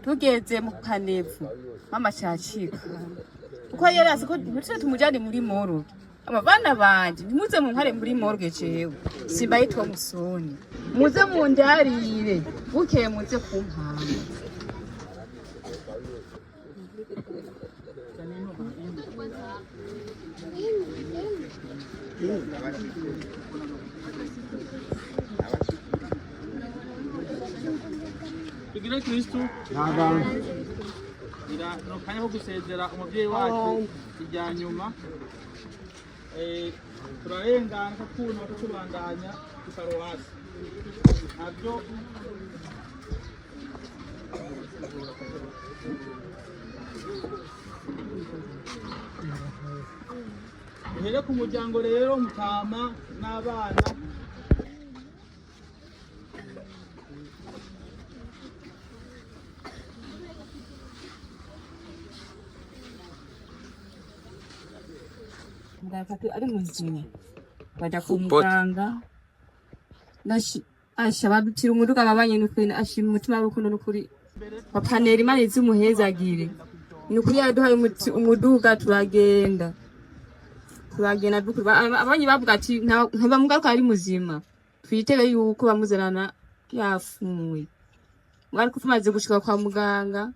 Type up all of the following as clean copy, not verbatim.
Tugeze mu kanevu, mama cacika kuko yari azi ko ntituse tumujane muri morgue. Aba bana banje, ntimuze muntware muri morgue, jewe simba yitwa Musoni, muze mundarire, bukeye muze kumpamba. Tugire Kristu. Ira ni akanya ko gusezera umubyeyi wacu irya nyuma. Turarengana kukuntu bakatubandanya ku paruwasi nabyo. Duhere ku muryango rero, mutama n'abana. Muganga ari muzima, baja ku muganga. Asha badutira umuduga babanye, n'ukuri ashima umutima w'urukundo, n'ukuri papanera Imana izumuhezagire, n'ukuri yaduhaye umuduga, turagenda, turagenda dukuri. Abanyi bavuga ati ntibamugaruka ari muzima, twitege yuko bamuzanana yapfuye. Ariko tumaze gushika kwa muganga,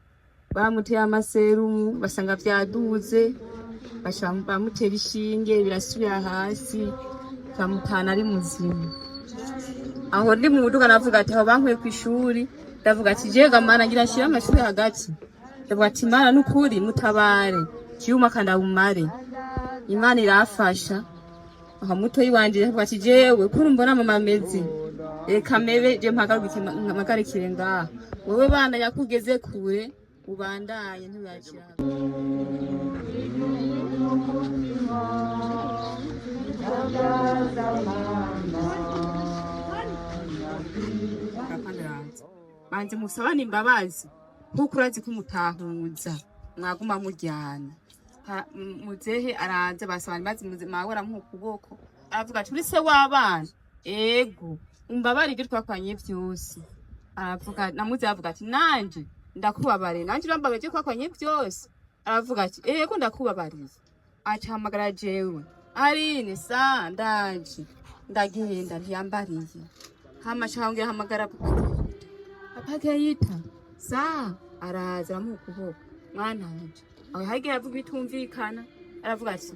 bamuteye amaserumu, basanga vyaduze, baca bamutera ishinge, birasubira hasi, bamutana ari muzima. Aho ndi mu muduga navuga ati aho bankuye kw'ishuri, ndavuga ati jega Mana, ngira nshire amashuri hagati, ndavuga ati Mana nukuri mutabare kiyuma kandi awumare. Imana irafasha. Aho mutoyi wanje yavuga ati jewe kuri mbona mama ameze, reka mebe je mpagarikire ngaha, wewe bana yakugeze kure, ubandanye ntibakira. Banze musabane imbabazi kuko urazi ko mutahuza mwaguma muryana. Muzehe araza basabana imbabazi, mawe aramuha ukuboko, aravuga ati uri se w'abana, ego umbabarire ibyo twakoranye vyose. Aravuga na muzehe avuga ati nanje ndakubabariye, nanje urambabariye ibyo twakoranye vyose. Aravuga ati ego ndakubabariye. Acahamagara jewe Aline, sa ndaje, ndagenda ntiyambariye. Hama cangera hamagara papa Keyita, papa Keyita sa araza aramuha ukuboko, mwana wanje. Aho hagiye aravuga bitumvikana, aravuga ati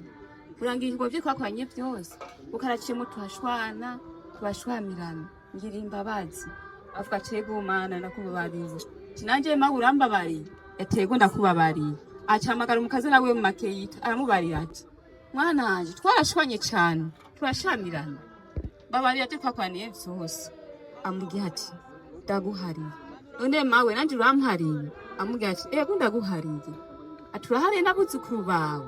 urangira ibikorwa vyo twakoranye vyose kuko araciyemo, tuhashwana tubashwamirana, ngira imbabazi. Avuga ati ego Mana ndakubabariye. Ati nanje mawe urambabariye? Ati ego ndakubabariye. Acahamagara umukazana wiwe mu Makeyita, aramubarira ati mwana wanje twarashwanye cane turashamirana, babarira byo twakoraniye vyose. Amubwira ati ndaguhariye. None mawe nanje urampariye? Amubwira ati ego ndaguhariye. Ati urahariye n'abuzukuru bawe?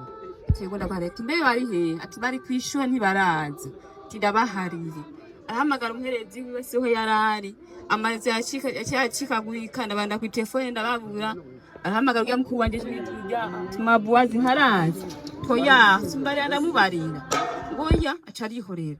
Ati ego ndaguhariye. Ati mbe bari hehe? Ati bari kw'ishure ntibaraza. Ati ndabahariye. Arahamagara umuherezi wiwe, siho yarari, amazu yacikagurika, ndabanda kw'itelefone ndababura. Arahamagara urya mukuru wanje urya mabuwazi, ntaraza toya simbarira, ndamubarira ngoya aca arihorera.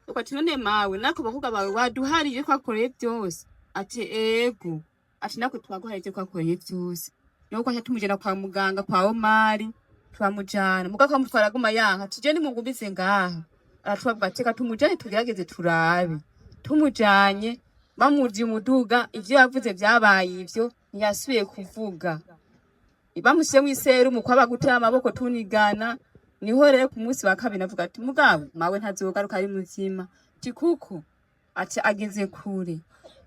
Uko ati none mawe nako bakobwa bawe waduhariye twakoreye byose? Ati ego. Ati natwe twaguhariye ibyo twakoreye byose. Nuko aca tumujana kwa muganga kwa Omari, turamujana muga kamutwara aguma yanka, ati je nimungumize ngaha. Aratubabwa ati reka tumujane tugerageze turabe. Tumujanye bamurya umuduga, ivyo yavuze vyabaye ivyo, ntiyasubiye kuvuga. Bamushyizemo iserumu kwaba gutera amaboko tunigana. Niho rero ku munsi wa kabiri navuga ati mugabo mawe ntazogaruka ari muzima, ati kuko ati ageze kure.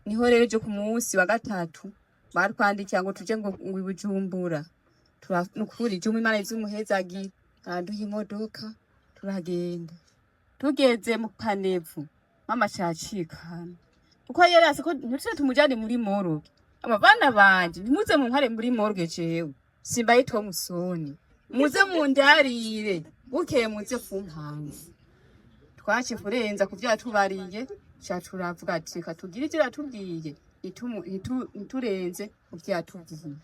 Niho rero ejo ku munsi wa gatatu batwandikiye ngo tuje ngo i Bujumbura. Nukuri juma Imana izumuhezagira, araduha imodoka turagenda. Tugeze mu kanevu, mama cacikana kuko yari azi ko ntituse tumujane muri morgue. Aba bana banje, ntimuze muntware muri morgue, jewe simba yitwa Musoni, muze mundarire, bukeye muze kumpanga. Twace kurenza ku vyo yatubariye, ca turavuga ati reka tugire ivyo yatubwiye, ntiturenze ku vyo yatubwiye.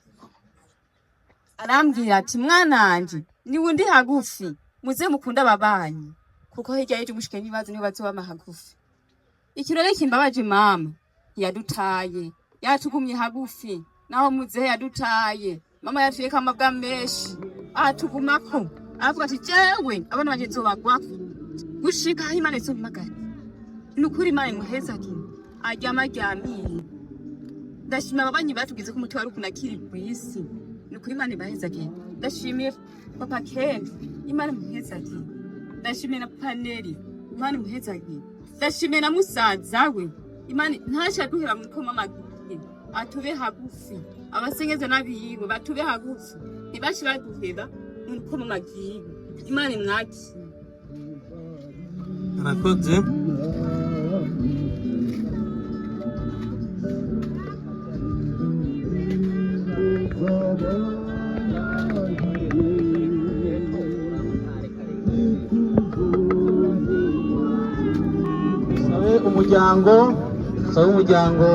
Arambwira ati mwananje niwe undi hagufi, muze mukunde ababanyi kuko hirya y'ejo mushike n'ibibazo nibo bazobama hagufi. Ikirori kimbabaje, mama ntiyadutaye, yatugumye hagufi. Naho muzehe yadutaye, mama yatuyeko amabwa menshi, atugumako aravuga ati: "Jewe abana banje nzobagwako gushika aho Imana izompamagara." Ni ukuri, Imana imuhezagire aryama aryamiye. Ndashima ababanyi batugize ko umuti wari ukuntu akiri kw'isi. Ni ukuri, Imana ibahezagire. Ndashimiye papa Ken, Imana imuhezagire. Ndashimiye na papa Neri, Imana imuhezagire. Ndashimiye na musaza we, Imana ntasha duhera mu koma amagiye atube hagufi, abasengeze n'abiwe batube hagufi, ntibashe baduheba mu koma amagiye. Imana imwakire. Arakoze. Sabe umuryango,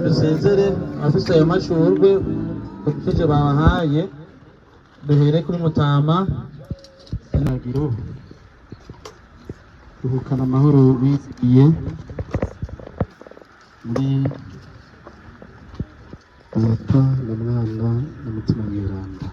dusezere abafise ayo mashurwe kuvyo babahaye. Duhere kuri mutama. Iragiro, ruhukana amahoro wizigiye muri Data na Mwana na Mutima Mweranda.